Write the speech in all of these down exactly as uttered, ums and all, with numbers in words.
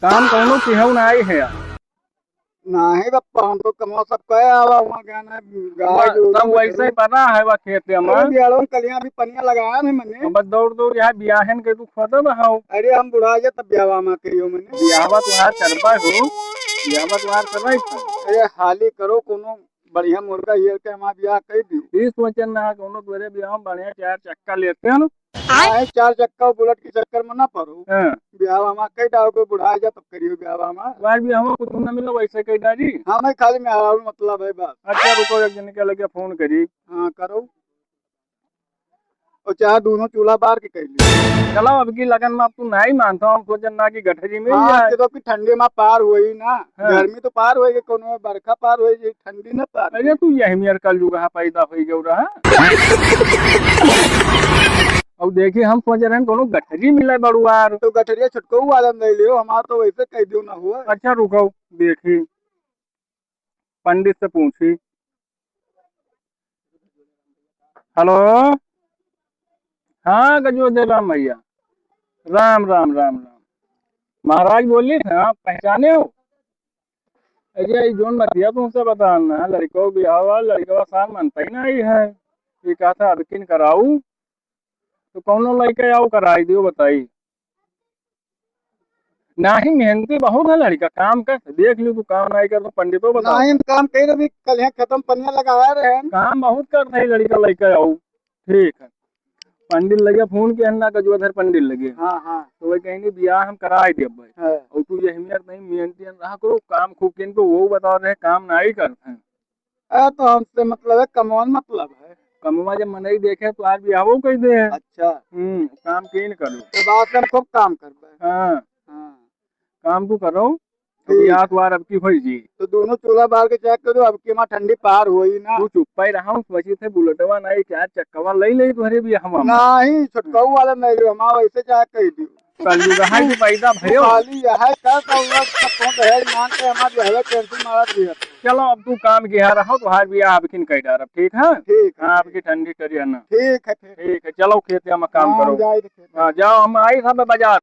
काम कौनो किहौ नाई है यार। नाहीं बप्पा, हम तो कमवा सब कहे आवा, हुआँ गया ना, गाय बस, गोरू सब में वैसे ही पड़ा है बा खेते में। अरे बियाड़ो में कलियाँ भी पनिया लगाया है मने। अब बस दौड़ दौड़ यहाँ बियाहन के तू खोदब हौ। अरे हम बुढ़ा जा तब बियाहवा में करियो मने। बियाहवा तुहार करबा हो, बियाहवा तुहार करबा ही था। अरे हाली करो, कोनो बढ़िया मुर्गा हियर के हमार बियाह कइ दियो। ई सोचन ना, कौनो तोरे बियाह में बढ़िया चार चक्का लेते हैं ना। आए चार चक्का बुलेट के चक्कर में ना पड़ो। हाँ। बियाह हमार कइ डालो, कोई बुढ़ा जा तब करियो बियाह हमार। बार भी हमको कुछ ना मिला, वैसे कइ डाली। हाँ, मैं खाली मेहरारू मतलब है बस। अच्छा, रुको, एक जने के लगे फोन करी। हाँ, करो। और चाहे दोनों चूल्हा बार के कइ ली। चलो, अब की लगन में अब तू नाहीं मानता, हम सोचन ना कि गठरी में ही हाँ, जाए। कि तो कि ठंडी में पार होई ना, हाँ। गर्मी तो पार होई, कोनो बरखा पार होई, ये ठंडी ना पार होई। अरे तू यही मेर कलजुग हा पैदा होई गयो रहा। और देखी हम सोच रहे हैं कोनो गठरी मिले बड़ुआर। तो गठरिया छुटकऊ वाला नहीं लियो, हमार तो वैसे कइ दियो ना हुआ। अच्छा रुको, देखी। पंडित से पूछी। हेलो, हाँ गजोदे राम भैया, राम राम राम राम। महाराज बोली थे, आप पहचाने हो? अरे ई जोन बतिया तुमसे बतान ना, लड़को बियाह हुआ, लड़कवा सार मानता ही नहीं है। ये कहा था अब किन कराऊ, तो कौनो लड़का आओ कराई दियो बताई। नाहीं, मेहनती बहुत है लड़का, काम कर, देख लियो तू काम नाहीं कर तो पंडितो बता। नाहीं, काम कई रहे, कल यहाँ खत्म पनिया लगावा रहे हैं। काम बहुत कर रही लड़का, लड़का आओ। ठीक है, पंडित लगे फोन के ना, गजोधर पंडित लगे। हाँ, हाँ। तो वही कहीं नहीं, बियाह हम कराए दे भाई। हाँ। और तू ये हिम्मत नहीं, मेहनती रहा करो, काम खूब किन को वो बता रहे, काम नाहीं करते हैं। अरे तो हमसे मतलब है, कमवन मतलब है। कमवा जब मनई देखे तो आज बियाहो कइ दे है। अच्छा। हम्म, काम के न करो। तो बात हम खूब काम करबे। हाँ। हाँ। काम तू करो। ठीक। बियाह तुहार अब की होई जी। तो दोनों चूल्हा बार के चेक करो, अब की हमार ठंडी पार होई ना। तू चुप्पा ही रहा, सोची थे बुलेटवा नाहीं, चार चक्कवा लइ ले तुहरे बियाह में। नाहीं, छुटकाऊ वाला नहीं लो, हमारा वैसे चाहे कह दियो। कलयुग है कि पैदा भयो। खाली यह है, का कहूँगा, सब कौन है, मान के हमार जो है, टेंशन मारा दिया। चलो, अब तू काम किहा रहो, तुहार बियाह अब किन कइ डारब, ठीक है? ठीक है, हाँ, ठीक। अब की ठंडी टरिया ना। ठीक है, फिर। ठीक है, चलो, खेत में काम हाँ, करो। जाए तो खेत। हाँ, जाओ, हम आई सब बाजार।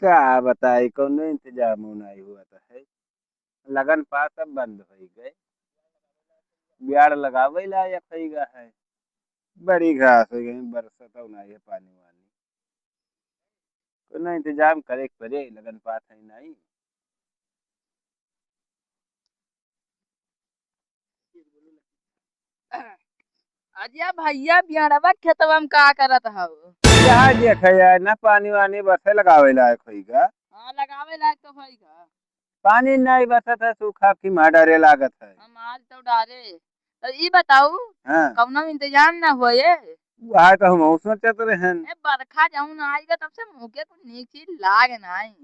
का बताई, कौनो इंतजाम नहीं हुआ तो है। लगन पात सब बंद होइ गए। बियाड़ लगावे लायक होइ गया है। बड़ी घास होइ गई, बरसत नहीं है पानी वानी। कौनो इंतजाम करे के पड़े, लगन पात है नहीं। अजिया भैया, बियड़वा खेतवा में का करत हव? यह देख यार, ना पानी वानी बसे लगावे लायक होइगा। हाँ, लगावे लायक तो होइगा। पानी नहीं बसत है, सूखा की मार डारे लागत है। हम आज तो डारे। तो ई बताऊ, हाँ। कौनो इंतजाम ना होए? वह तो हम सोचत रहन। ए, बरखा जौन आइगा, तब से मुँह के कुछ नीक चीज लाग नाई।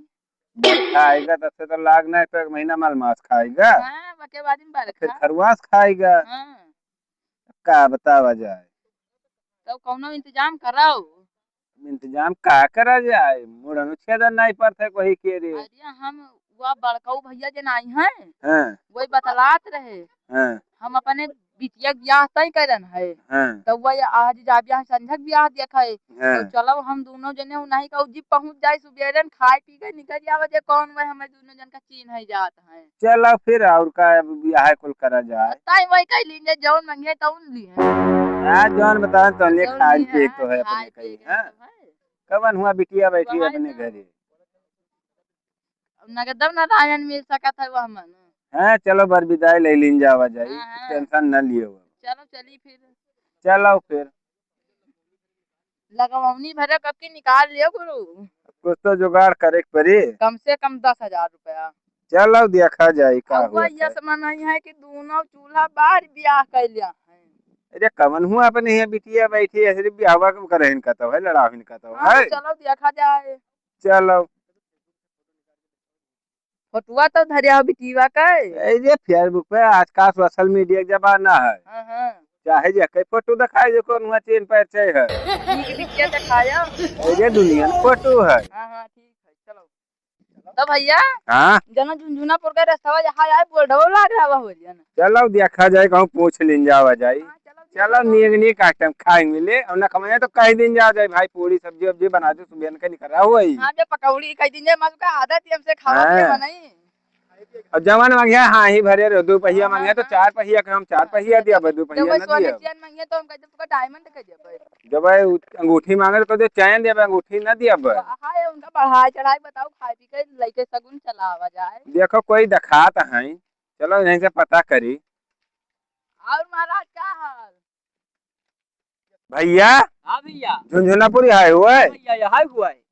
बरखा आइगा, तब से तो लाग नाई, तो एक महीना मलमास खाइगा। हाँ, बके बाद में फिर बरखा। खरवास खाइगा। हाँ। का बतावा जाए? तो कौनो इंतजाम कराओ। इंतजाम का करा जाए? मुड़न छेदन नाई पड़ते कोई के रे। अरे हम, वह बड़काऊ भैया जे नाई हैं, हाँ। वही बतलात रहे। हाँ। हम अपने बिटिया के बियाह तय करन है। हाँ। तो वही आज जा बियाह, संझक बियाह देखे। हाँ। तो चलो हम दोनों जने उन्हीं का उज्जी पहुँच जाए, सुबेरन खाए पी के निकल जावे, जे कौन वह हमें दोनों जन का चीन्ह है जात है। चलो फिर, और का, अब बियाह कुल करा जाए। ताई वही कह लीन जे जौन मंगे तौन ली है। हाँ, जौन बताओ तौन ले, जौन खाए ली पिए है, तो है खाए अपने पिए कहीं, के हाँ। तो है। कवन हुआ बिटिया बैठी वही अपने तो। घरे। अब नगदम नारायण मिल सकत है वह मन। हाँ, चलो बर विदाई ले लीन जावा जाई, हाँ, हाँ। टेंशन न लियो। चलो चली फिर। चलो फिर। लगवनी भरे कब की निकाल लियो गुरु। कुछ तो जुगाड़ करे के पड़ी। कम से कम दस हजार रुपया। चलो देखा जाए का अब हुआ वह है। यस मन नहीं है कि दोनों चूल्हा बार बियाह कर लिया है। अरे कवन हुआ अपने यहाँ बिटिया बैठी है, सिर्फ बियाहवा के करहिन कहता है, लड़ाहिन कहता हाँ, है। चलो देखा जाए। चलो। फोटुआ तो धरिया हो बिटिया का। ए, ये Facebook पे आजकल सोशल मीडिया के जमाना है। हाँ, हाँ। चाहे जे कई फोटो दिखाए, जो कौन हुआ चेन पैर चाहे है। नीक बिटिया दिखाया। ए, ये दुनिया में फोटो है। हाँ, हाँ, ठीक है, चलो। तो भैया, हाँ? जना झुनझुनापुर का रास्ता जहाँ आए, बोल ढो लाग रहा हो जाना। चलो देखा जाए, कहूँ पूछ लीन जावा जाए। हाँ, चलो। चलो, नीक, नीक item खाए मिले। और ना कमाए तो कह दिन जा जाए, भाई, पूरी सब्जी वब्जी बना दे, सुबह के निकल रहा हुआ ही। हाँ, जब पकौड़ी कह दिन जाए, माँ का आदत ही हमसे खावा हाँ। पिए बनाई। और जवान मांगे, हाँ, ही भरे रहो, दो पहिया हाँ, मांगे तो हाँ। चार पहिया के हम चार पहिया दिया, दो पहिया जब ना सोने दिया। चैन मांगे तो हम कहते, "तुका diamond के देबे।" जब भाई उ-, अंगूठी मांगे तो कहते, "चैन देबे, अंगूठी ना दिया बे।" हाँ, ये उनका बढ़ाई चढ़ाई बताओ, खाए पी के लइके सगुन चलावा जाए। देखो, कोई देखात है, चलो यहीं से पता करी। और महाराज, का हाल? भैया। हाँ भैया। झुनझुनापुर यहाँ हुआ है? हाँ भैया, यहाँ हुआ है।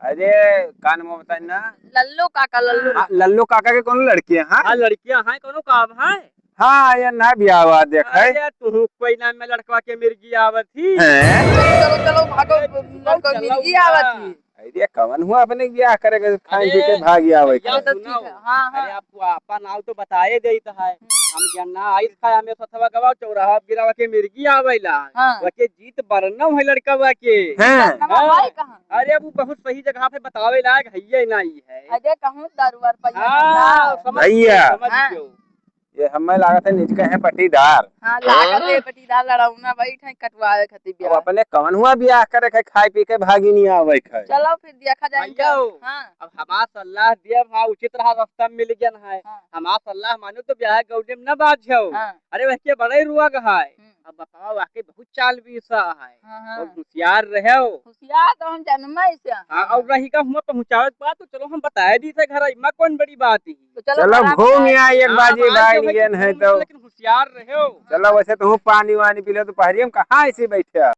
अरे, का नाम बताए ना? लल्लू काका, लल्लू हाँ, काका। लल्लू काका के कौनो लड़कियाँ हैं? हाँ, लड़कियाँ हैं, कौनो काम है? हाँ, ये ना ब्याह हुआ, देख है। अरे, तू कोई ना, मैं लड़कवा के मिर्गी आवत ही। हैं? चलो, चलो, भागो, अरे, लड़कवा चलो मिर्गी ना। आवत ही। अरे, कवन हुआ अपने ब्याह करे के, खाए अरे, पी के भागी आवे भैया, के। तो ठीक सुनाओ। है, हाँ, अरे, हाँ। आपको आपन नाव तो बताए देइत है। हम्म। हम गन्ना आइस खाए, हमें सथवा गवा, चौराहा बिरावा के मिर्गी आवेला। हाँ। वके जीत बरनम है लड़कवा के। हाँ। बरनम हाँ। है कहाँ? अरे, वो बहुत सही जगह पे बतावे लायक है, ये नहीं है। अरे, कहूँ दारू वार पहिया हाँ, ना। समझ भैया। गयो, समझ हाँ। गयो। ये हमें लागत है निजके हैं पटीदार। हाँ, लागत है पटीदार लड़ौना बैठ है कटवावे खातिर अब ब्याह। अपने कवन हुआ ब्याह करे के खाए पी के भागी नहीं आवे के। चलो फिर देखा जाए भैया, इनका। हाँ। अब हमार सलाह दिया, हाँ, उचित रहा, रास्ता मिल गया ना है। हाँ। हमार सलाह मानो तो ब्याह गौडे में ना बाझो। हाँ। अरे वह के बड़े रुआ है। हम्म। अब बताओ, वाकई बहुत चाल बीसा है। हाँ, हाँ। और होशियार रहो। होशियार तो हम जन्म ही से हैं। हाँ, और रही का हुआ पहुँचावे के बाद तो चलो हम बताए दी थे घर, इमा कौन बड़ी बात ही। तो चलो चलो घरात घूम जाए। आए एक हाँ, बाजी अब आए बाई जो है नियन कि है घूम तो। लेकिन होशियार रहो। चलो वैसे तो हूँ पानी वानी पी लो, दोपहरिया में कहाँ ऐसे बैठे हो?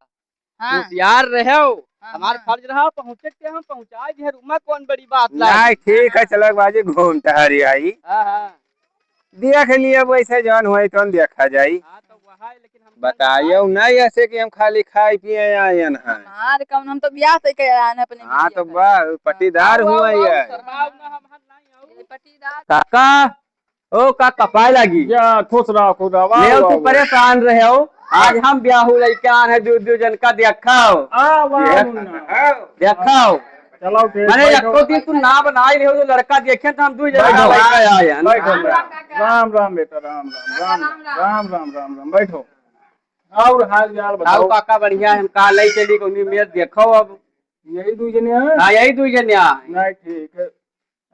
हाँ। होशियार रहो। हाँ, हमार हाँ। फर्ज रहा पहुँचे के हम पहुँचाए घर, उमा कौन बड़ी बात नहीं, लागी। ठीक है, चलो एक बाजी घूम टहरी आई। हाँ, हाँ। देख लिए वैसे जौन होई तौन देखा जाई। हाँ, तो वह है, लेकिन हम बतायो नहीं ऐसे कि हम खाली खाए पिए आयन हैं। हमार कौन, हम तो ब्याह से के आयन है अपने हाँ, बिटिया तो का। बा-, पटीदार आओ, हुआ आओ, ही आओ, है। शर्माओ ना, हम हर नहीं आओ। ये पटीदार। काका, ओ काका, पाए लागी। या, खुश रहो, खुश रहो, वाह, ले आओ, वाह, तू वाह। परेशान रहे हो। आज हम ब्याह हो लइके आन है, दू, दू जन का देखाओ। आ, वाह, देख-, मुन्ना। देखाओ। चलो, ठीक, माने बैठो। एको दिन तू ना बनाई रहो, जो लड़का देखे तो हम दू जन बैठो। का लइके आए हैं। बैठो, बैठो। राम, राम, बेटा, राम, राम, राम, राम, राम, राम, राम, बैठो। और हाल चाल आओ बताओ। काका, बढ़िया है, हम कहा ले चली, कौनी मेर देखो अब। यही दू जने हैं? हाँ, यही दू जने हैं। नहीं, ठीक है।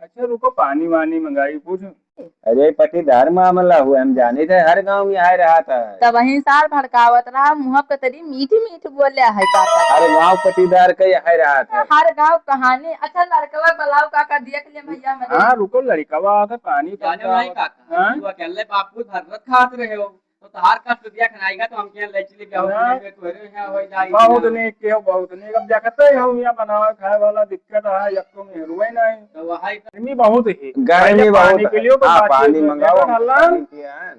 अच्छा, रुको, पानी वानी मंगाई कुछ। अरे, पटीदार मामला हुआ, हम जाने थे, हर गांव में आए रहा था। तब वहीं सार भड़कावत रहा, मुँह पे तेरी मीठ मीठ बोले है काका। हर गांव पटीदार का यह रहा था। हर गांव कहानी। अच्छा, लड़कवा बुलाओ काका, देख ले भैया मेरे। हाँ, रुको, लड़कवा आके पानी जाने पहुंचाओ। नहीं काका, हाँ? तू अकेले बापू भरत खात रहे हो। तो तहार कष्ट दिया खनाएगा तो हम क्या ले चले क्या हो ना। में तोरे यहाँ हो जाई बहुत ना। नीक के हो, बहुत नीक। अब देखते ही हम यहाँ बनावे खाए वाला दिक्कत है, एक तो मेहरुए नहीं। तो वही तो। गर्मी बहुत ही। गर्मी पहले बहुत पानी है। पी लियो तो हाँ, बात पानी ये मंगाओ, बेटा हल्ला। पानी पिए हैं।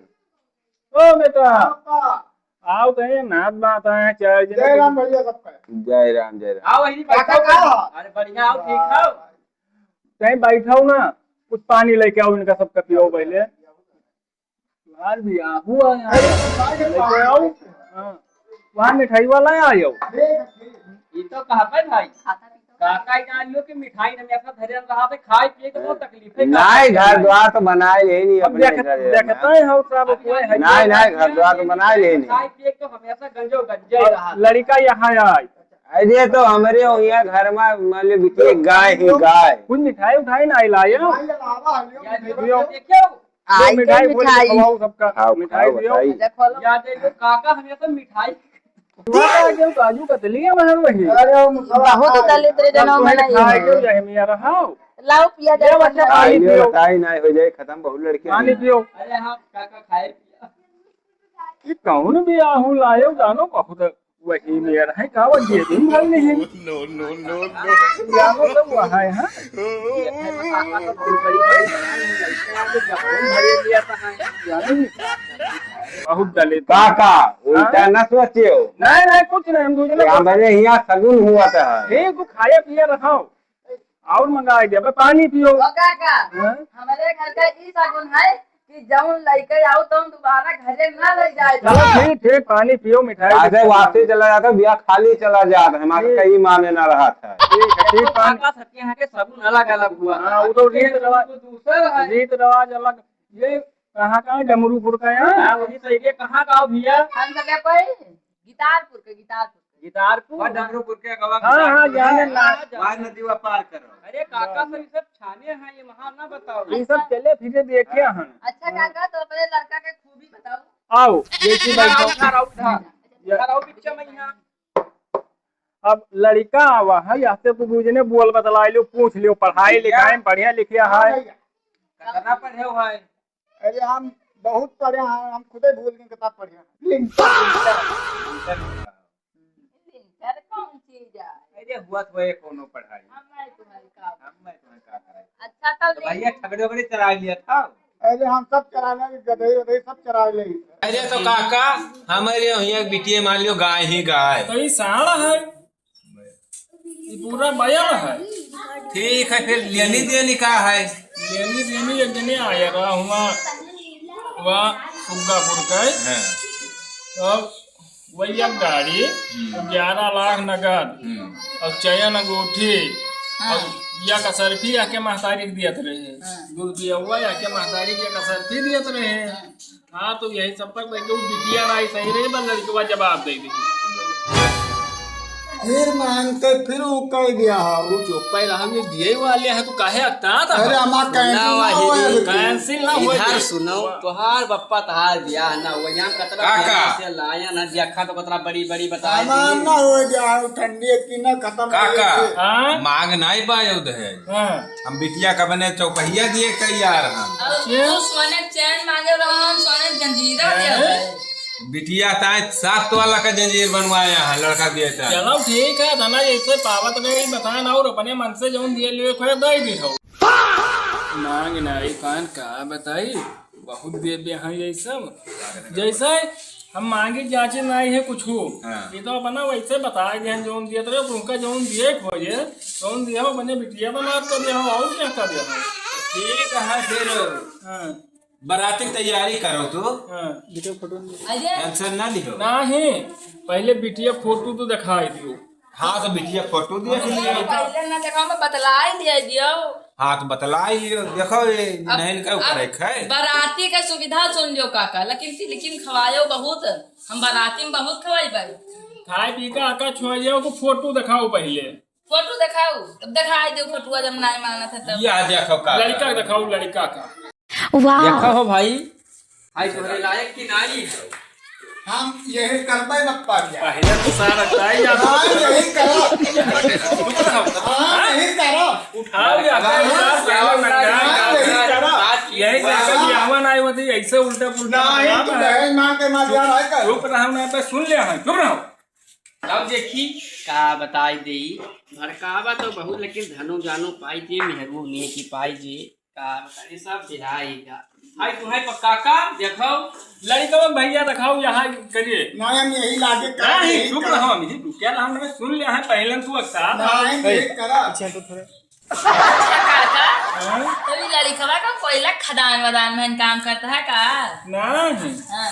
ओ बेटा, आओ तो ये नाथ बात है, चाय जी जय ने राम भैया सबका। जय राम, जय राम। आओ वही काका बैठो। का? अरे बढ़िया, आओ, ठीक हो? कहीं बैठाओ ना, कुछ पानी लेके आओ, इनका सबका पियो पहले। यार भी आ, हुआ यार। अरे, भाई, लेके आओ। हाँ। वहाँ मिठाई वाला है, आयो। ये तो कहा पे भाई, काका ही जान लो कि मिठाई हमेशा धरे रहा थे, खाए पिए के बहुत तकलीफ है। नाई, घर द्वार तो बनाए ले नहीं अब अपने देख-, घर में। देखते हैं हम सब, कोई है नाई, नहीं। नाई, घर द्वार तो बनाए ले नहीं। खाए पिए के तो हमेशा गंजो गंजे और रहा। लड़का यहाँ आए। अरे तो हमरे हो यहाँ घर में मान लो बिटिया गाय ही गाय। कुछ मिठाई उठाई ना लाए हो? यार, देखियो। आई के मिठाई बोल के मिठाई। खवाओ सबका। खाओ, मिठाई खाओ, दियो। बताई। देखो लो। या देखो, काका हमेशा मिठाई। तुम्हारा आगे काजू कतली है, वहाँ वही। अरे, वो बहुत दलिद्र जनों में नहीं है। खाए के यही में यार, हाँ। लाओ, पिया ये जाए, बच्चा पिया। पानी आइए, पियो। बताई ना, हो जाए खत्म, बहुत लड़के पानी हैं। पियो। अरे हाँ, काका खाए पिया। ये कौन भी आहू लायो, जानो बहुत। वही मेर है का, वो ये दिन भर नहीं है। No, no, no, no। जानो तो वहाँ है, हाँ? बहुत दलित। काका, उल्टा हाँ? ना सोचियो। नहीं, नहीं, कुछ नहीं, हम दूसरे हम को भले यहाँ सगुन हुआ था। ठीक, तू खाए पिए रहो। और मंगाए दे, अब पानी पियो। ओ काका, हाँ? हमारे घर का ई सगुन है कि जौन लइके आओ, तौन दोबारा घरे ना ले जाए। चलो ठीक, ठीक, पानी पियो, मिठाई आज खाओ। वापसी चला जाता, बिया खाली चला जाता, हमारे ठीक। कहीं माने ना रहा था। ठीक है, ठीक, पानी। काका, सबके यहाँ के सगुन अलग-अलग हुआ। हाँ, वो तो रीत रिवाज, दूसरा है। रीत रिवाज अलग। ये कहाँ का है? डमरूपुर का है? हाँ, वही तो। ये कहाँ का हो भैया? हम तो क्या कोई गिटारपुर के, गिटारपुर के। गिटारपुर? वह डमरूपुर के अगवा हाँ, हाँ, गिटारपुर जाने है। ला। हाँ, जाने। वह नदी वह पार करो। अरे काका, हाँ। सर, ये सब छाने हैं, ये वहाँ ना बताओ। ये सब चले फिरे देखे हैं। अच्छा काका, तो अपने लड़का के खूबी बताओ। आओ, देखी उधर आओ, बैठो। उधर आओ, उधर। या- उधर आओ, पीछे में यहाँ। अब लड़िका आवा है, या से कुछ बूझने बोल बतलाई लो, पूछ लियो, पढ़ाई लिखाई में बढ़िया लिखिया है। कितना पढ़े हो भाई? अरे हम बहुत पढ़े हैं, हम खुदे भूल गए कितना पढ़े हैं। लिंटर, लिंटर। लिंटर कौन चीज है? अरे हुआ तो है कोनो पढ़ाई। हम नहीं तुम्हारी का। हम नहीं तुम्हारी का कराई। अच्छा तो तो भैया ले। ठगड़े वगड़े चरा लिया था। अरे हम सब चरा ले, गधे वधे सब चरा ले। अरे तो काका, हमारे यहाँ एक बिटिया मान लियो गाय ही गाय। तो ये साढ़ है, ये पूरा बयल है। ठीक है, फिर लेनी देनी का है? लेनी देनी एक जने आया रहा हुआ, वह सुग्गापुर का है। हाँ। अब वही एक गाड़ी, हम्म। ग्यारह लाख नगद, हम्म। और चयन अंगूठी, हाँ। और या कसरफी आके महतारी के दियत रहे। हाँ। दूध पियौआ आके महतारी के कसरफी दियत रहे। हाँ। हाँ, तो यही सब पर बैठ के वो बिटिया नाई सही रही, बस लड़कवा जवाब दे दी। फिर मांगते, फिर वो कह दिया है। वो चुप्पे रहा, ये दिए वाले हैं, तू काहे अकतात है? अरे, हमार cancel ना हुआ है, अभी। Cancel ना हुआ इधर है। सुनो, तोहार बप्पा तोहार बियाह ना हुआ, यहाँ कतरा काका। प्यार से लाया ना, देखा तो कतरा बड़ी बड़ी बताई हमार दी। ना हुआ, जा ठंडी इतनी ना खत्म हो काका। गई थी। हाँ? मांग नहीं पायो दहेज। हाँ। हम बिटिया का बने चौपहिया दिए तैयार हम। और क्यों? तू सोने के चैन मांगे रहा, हम सोने के जंजीरा दे हैं? रहे। बिटिया ताए सात तोला का जंजीर बनवाया है, लड़का दिए ताए। चलो ठीक है, धना जैसे पावत रहे, बता ना, और अपने मन से जौन दिए लिए खोए दे दी हो। मांग नाई पान का बताई, बहुत देबे हैं ये सब। जैसे हम मांगे जांचे नाई है कुछ। हाँ। ये तो अपना वैसे बताए दिए, जौन दिए तो उनका जौन दिए खोजे, जौन दिया हो बने बिटिया बना कर दिया हो, और क्या कर दिया हो? ठीक है फिर। हाँ। बाराती की तैयारी करो तू। हाँ। Tension ना लिहो। नहीं, पहले बिटिया फोटो तो दिखाई दियो। हाँ, तो बिटिया फोटो देख लियो। पहले ना देखो, मैं बतलाई ले दियो। हाँ, तो बतलाई लियो। देखो, ये अब, नहीं इनका ऊपर अब एक है। बाराती का सुविधा सुन लियो काका, लेकिन, लेकिन खवायो बहुत। हम बाराती में बहुत खवाई भाई। खाए पी का आका छोड़ जाओ, को फोटो दिखाओ पहले। फोटो दिखाओ, तब दिखाई दो फोटो, जब नहीं मानत है तब। या देखो का लड़का दिखाओ, लड़का का। वाह। देखा हो भाई, भाई तोहरे लायक की नाई है। हम यही करबै बप्पा भैया। पहले तो सारा ताई आप हाँ, यही करो। हाँ, यही करो। उठाओ या हाँ, पहले हाँ, पहले हाँ, मंगा, यही करो। यही करके बियाहवा नाई होती, ऐसे उल्टा पुल्टा नहीं, बना तू रहा है। दहेज मांग के मर जा रहा है कर। चुप रहो ना, बस सुन ले, हाँ, चुप रहो। अब देखी का बताई देई, भड़कावा तो बहुत, लेकिन धनो जानो पाई जे, मेहरू नहीं की पाई जे। का बताई, सब बिलाई का। हाय, तू है पक्का का? देखो। लड़िकवा भैया दिखाओ यहाँ करिए। ना, हम यही लागे का, नहीं, यही चुप करा। रहो, हम यही रुक क्या रहा, हमने सुन लिया है पहले तू अक्का। ना, हम यही करा। पीछे तो थोड़ा। अच्छा, काका, हाँ? तो ये लड़िकवा का कोयला खदान वदान में काम करता है का? नहीं। हाँ।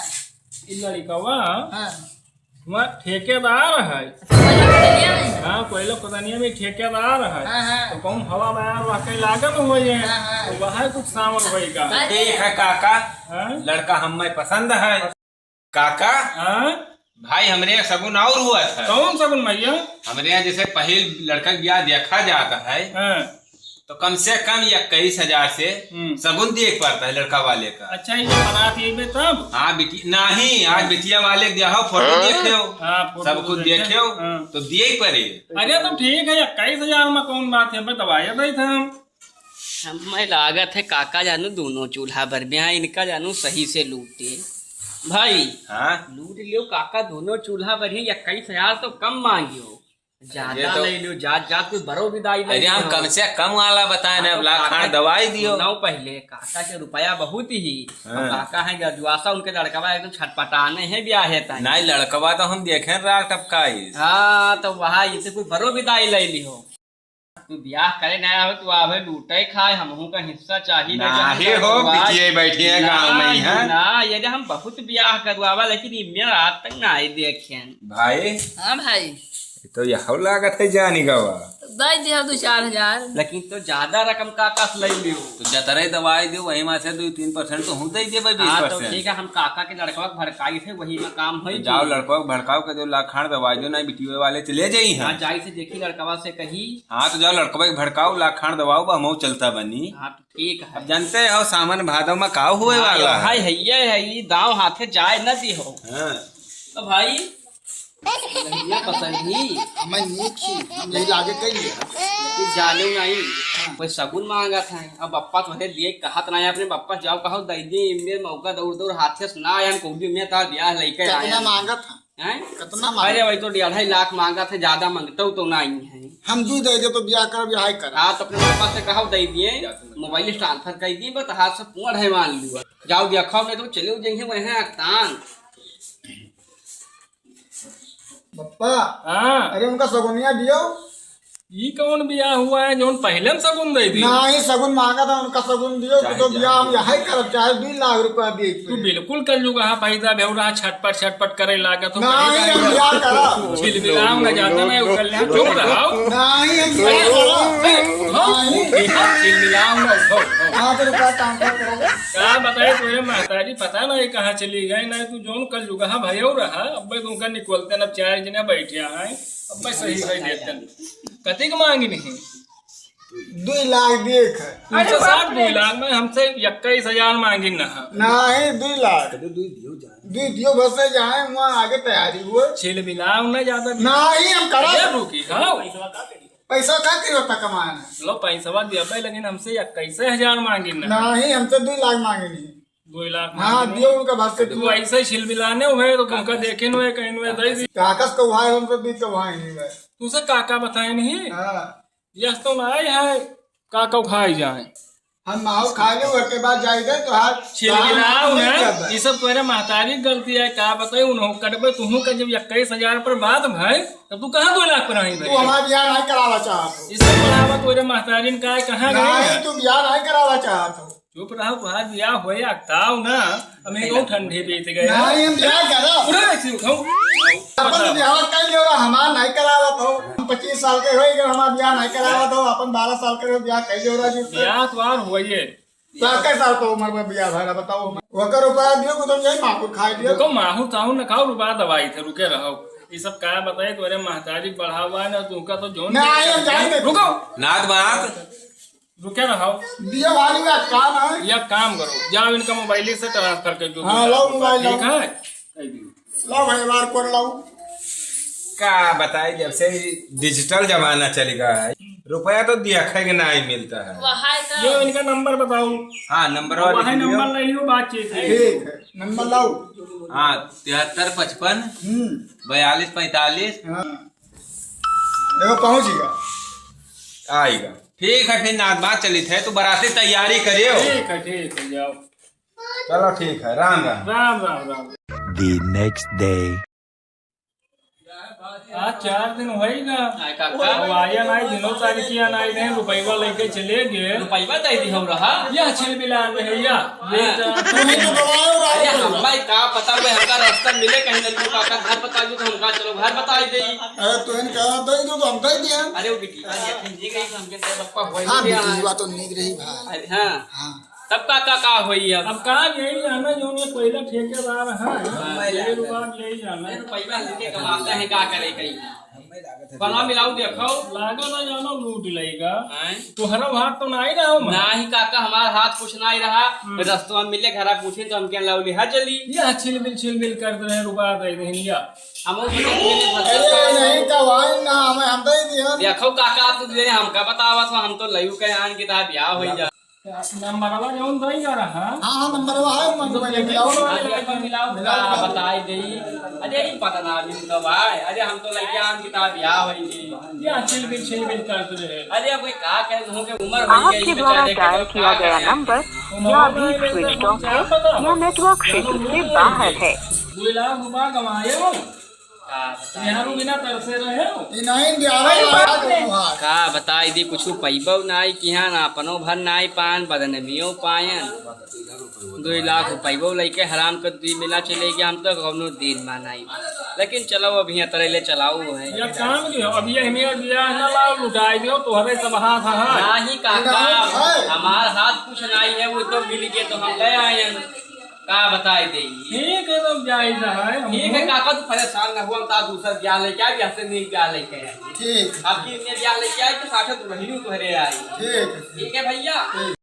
ये लड़िकवा हाँ। वहाँ ठेकेदार है। कोयला खदानिया में? हाँ, कोयला खदानिया में ठेकेदार है। हाँ, हाँ। तो कौन हवा बयार वहाँ कहीं लागल हो ये? हाँ, हाँ। तो वहाँ कुछ सामान होएगा। अरे। ठीक है काका, हाँ? लड़का हमें पसंद है। काका, हाँ? भाई हमरे सगुन और हुआ था। कौन सगुन भैया? हमरे यहाँ जैसे पहिल लड़का के ब्याह देखा जाता है, हाँ। तो कम से कम इक्कीस हजार से हम्म। सगुन दिए के पड़ता है लड़का वाले का। अच्छा, ये बारात ये में तब? हाँ, बिटी-, नहीं, आज बिटिया वाले के दिया हो, फोटो हाँ? देखे हो, हाँ, फोटो सब तो कुछ देखे। देखे हो, हाँ। तो दिए ही पड़े। अरे, तो ठीक है, इक्कीस हजार में कौन बात है, बताया भाई था हम। हमें लागत है काका जानू दोनों चूल्हा बर में, हाँ, इनका जानू सही से लूटे। भाई, हाँ? लूट लियो काका दोनों चूल्हा बर ही, इक्कीस हजार तो कम मांगियो। ज्यादा ये तो ले लियो, जात जात कोई बरो विदाई ले अरे, हम लियो। कम से कम वाला बताए ना, हाँ, अब तो लाख काका खान दवाई दियो। सुनाओ पहले, काका के रुपया बहुत ही। हाँ। अब काका है गरजुआसा, उनके लड़कवा एकदम छटपटाने हैं ब्याह है ताई। नहीं, लड़कवा तो हम देखे रात टपकाई। हाँ, तो वहाँ इसे कोई बरो विदाई ले लियो। तू ब्याह करे ना आवे, तू आवे लूटे खाए, हमहू का हिस्सा चाहिए। ना, ना, हे हो, बिटिया बैठी है गाँव में ही, ना, हैं? ना, ये हम बहुत ब्याह करवावा, लेकिन इम्मे रात तक ना आए देखें। भाई। हाँ भाई। तो यह लागत है जानी गवा। तो दे दिया दो चार हजार। लेकिन तो ज्यादा रकम काका से ले लियो। तो जतरे दवाई दियो, वही में से दो तीन percent तो हम दे देबे, हाँ, तो बीस percent। ठीक है, हम काका के लड़कवा के भड़काई थे, वही में काम होई तो जाओ थी। लड़कवा के भड़काओ के दो लाख खान दवाई दो, नहीं बिटियो वाले चले जाई हैं। हाँ, जाई से देखी लड़कवा से कही। हाँ, तो जाओ लड़कवा के भड़काओ, लाख खान दवाओ, बा हमहू चलता बनी। हाँ, तो ठीक है। अब जानते हो सावन भादव में का हुए हाँ, वाला है। भाई, है ये है, ये दाव हाथे जाए न दी हो। हाँ। तो भाई, ये पसंद ही। हमें नीक ही, हम यही लागे कही है। लेकिन जाने नहीं, हाँ। कोई सगुन मांगा था। अब बप्पा तोहरे लिए कहत नहीं, अपने बप्पा जाओ कहो, दे दी, इनमें मौका दौड़ दौड़ हाथे सुना है, हम कौड़ी में था ब्याह लेके आए कितना हैं। मांगा था? हैं? कितना मांगा? अरे भाई, तो डेढ़ ढाई लाख मांगा था, ज्यादा मांगता हूँ तो नहीं है। हम दू दे दे तो ब्याह कर, ब्याह कर। हाँ, तो अपने बप्पा से कहो दे दिए, mobile transfer कर दिए, बस हाथ से पुअर है मान लियो। जाओ देखो, नहीं तो चले जाएंगे वहीं अकतान। बप्पा, हाँ। अरे उनका सगुनिया दियो। ई कौन बियाह हुआ है जौन पहले में सगुन दे दी? नहीं, सगुन मांगा था, उनका सगुन दियो, चाहे तो बियाह हम यही करब, चाहे दो लाख रुपया दिए। तू बिल्कुल कलजुगहा पैदा भेव रहा, छटपट छटपट करे लागत हो। नहीं, हम बियाह करब। चिलमिलाओ ना ज्यादा, नहीं उकल ले, चुप रहो। नहीं, हम बियाह करब। ए, उठो। नहीं। चिलमिलाओ ना, उठो, उठो। हाँ, तो रुपया transfer करो। का बताए तोरे महतारी, पता नहीं कहाँ चली गई, नहीं तू जौन कलजुगहा भयौ रहा, अब तुमका निकलते न चार जने बैठे हैं, अब सही सही देते। कतिक मांगिन है? दो लाख दिए खे। तुमसे अरे बाप साठ रे। दो लाख में हमसे इक्कीस हजार मांगिन ना। नहीं, दो लाख। दो दियो बस से जाए, वहाँ आगे तैयारी हुए। छिलमिलाओ ना ज्यादा। नहीं, हम करब। ये रुकी, हाँ। पैसा का करी होता कमाना? लो, पैसवा दिया भाई, लेकिन हमसे इक्कीस हजार मांगिन ना। नहीं, हमसे दो लाख मांगिन है। दो लाख हाँ, मांगिन। दियो उनका भाग से तू दियो। ऐसे ही छिलमिलाने हुए तो तुमका देखे हुए, कहीं हुए, दे दी। काकस को भाई, हम तो दी तो भाई नहीं भाई। तुझसे काका बताए नहीं? हाँ। यस तो ना आए है, काका खाए जाए। हम माहौल खा ले, उसके बाद जाए दे तो हाथ छिलमिलाओ ना। ये सब तोरे महतारी की गलती है, का बताए उन्हों कटबे, तुहूं का जब इक्कीस हजार पर बात भाई, तब तू कहाँ दो लाख पर आई भाई? तू हमारा ब्याह नहीं करावा चाहत हो। इस सब पर आवा तोरे महतारी ने कहा, कहाँ गए नहीं, हैं? तू ब्याह नहीं करावा चाहत हो। चुप रहो, तुम्हारा ब्याह होए अकताओ ना, हम एक और ठंडी बीत गए। नहीं, हम ब्याह करा। उठो, ऐसे उठाओ। अपन ब्याह कर लियो, हमार नहीं करावत हो। हम पच्चीस साल के होए गए, हमार ब्याह नहीं करावत हो। अपन बारह साल के हो, ब्याह कर लियो राजू से। ब्याह तो आर होइए। तो इक्कीस साल तो उम्र में ब्याह भरा, बताओ। ओकर रुपया दियो, कुछ हम यही माहौल खाए दियो। देखो, माहौल ताहूल न खाओ, रुपया दवाई थे, रुके रहो। ये सब का बताए, तोरे महतारी बढ़ावा है ना, तुमका तो जोन नहीं, हम जाए दे। रुको। नाथ बात। रुके रहो। दिया वाली का काम है। या काम करो, जाओ इनका मोबाइल से ट्रांसफर कर दो। हाँ, लाओ मोबाइल, ठीक लाओ। है? लाओ भाई, बार कोड लाओ। का बताई, जब से digital जमाना चल गया है, रुपया तो दिया खाए के नहीं मिलता है। वहाँ का ये इनका नंबर बताओ। हाँ, नंबर वहाँ वाली नंबर नहीं हो, बातचीत है। ठीक है, नंबर लाओ। हाँ, तिहत्तर पचपन हम्म। बयालीस पैंतालीस। हाँ। देखो, पहुँच गया। आएगा। ठीक है, फिर नाथ बात चलित है, तू बराती तैयारी करियो। ठीक है, ठीक है, जाओ। चलो, ठीक है, राम राम। राम, राम, राम। The next day। आज चार दिन होइगा। आय काका। अब आया नाई, दिनों तारीख किया नाई, नहीं, रुपयवा लेके चले गए। रुपयवा दे दी हम रहा। यह छिलबिलान में है, या। ये हाँ। तो तुम्हें तो दबाओ, अरे, राम। हम भाई का पता, भाई, हमका रास्ता मिले कहीं ना, काका घर बता दो, तो हमका चलो घर बता दे। अरे, तो इनका दे दो, तो हम दे दिया। अरे, वो बिटिया, ये फिर जी गई, तो हमके सब बप्पा होई हाँ, गया। बिटिया तो नीक रही भाई। अरे, हाँ। हाँ। तब का, का, का होई अब? अब का यही जाना, जो ये कोयला ठेकेदार है, हाँ, ये रुपया यही जाना। ये रुपया लेके कमाते हैं, का करे कहीं? बना मिलाऊ देखो। लागत है जानो लूट लेगा। हैं? तोहरा हाथ तो ना ही रहा हमारा। ना ही काका, हमारा हाथ कुछ ना ही रहा। हम्म। रस्तवा में मिले, घरा पूछे तो हमके लाऊ लिहा चली। ये छिलबिल, छिलबिल कर दे रहे, रुपया दे दे, या। हम वो अरे नहीं, का भाई ना, हमें हम दे दिया। देखो काका, तू दे, हमका बतावा तो हम तो लयू के आन के ता ब्याह होई जा। नंबरवा जौन दई जा रहा। हाँ, हाँ, नंबरवा है, मन तो में मिलाओ। मिलाओ, मिलाओ, मिलाओ। बताई देई। अरे, ई पता ना, अभी तो भाई, अरे, हम तो लइका आन किताब या होई जी। या छिलबिल, छिलबिल करत रहे। अरे, अब कोई का करे, तुमके उम्र होई गई, आपके द्वारा डायल किया गया नंबर या अभी स्विच ऑफ है या नेटवर्क क्षेत्र से बाहर है। दो लाख रुपया कमाए हो। का बताई? मेहरारू बिना तरसे रहे हो? ई नहीं, दियावे वाला है दोनों हाथ। का बताई दी, कुछ पैबो नाई किहाँ, ना अपनो भर नाई पान, बदनमियो पायन। दुई लाख रुपैबो लइके हराम कर दुई मिला चले गया, हम तो कौनो दिन मा नाई। लेकिन चलो, अब यहाँ तरे ले चलाऊ है। या काम की हो, अब ये हमें बियाह ना लाओ, लुटाई दियो, तोहरे सब हाथ है। नाही काका, नाही है। हमार हाथ कुछ नाई है, वो तो मिल गए तो हम ले आए हैं। का बताई दे? ठीक है, तो जायज है, हम ठीक है काका, तू परेशान न हो, हम तार दूसर ब्याह लेके आए, ब्याह से नहीं ब्याह लेके आए। ठीक। अब की इन्हें ब्याह लेके आए तो साथे दुल्हनियों तोहरे आई। ठीक। ठीक है भैया। ठीक।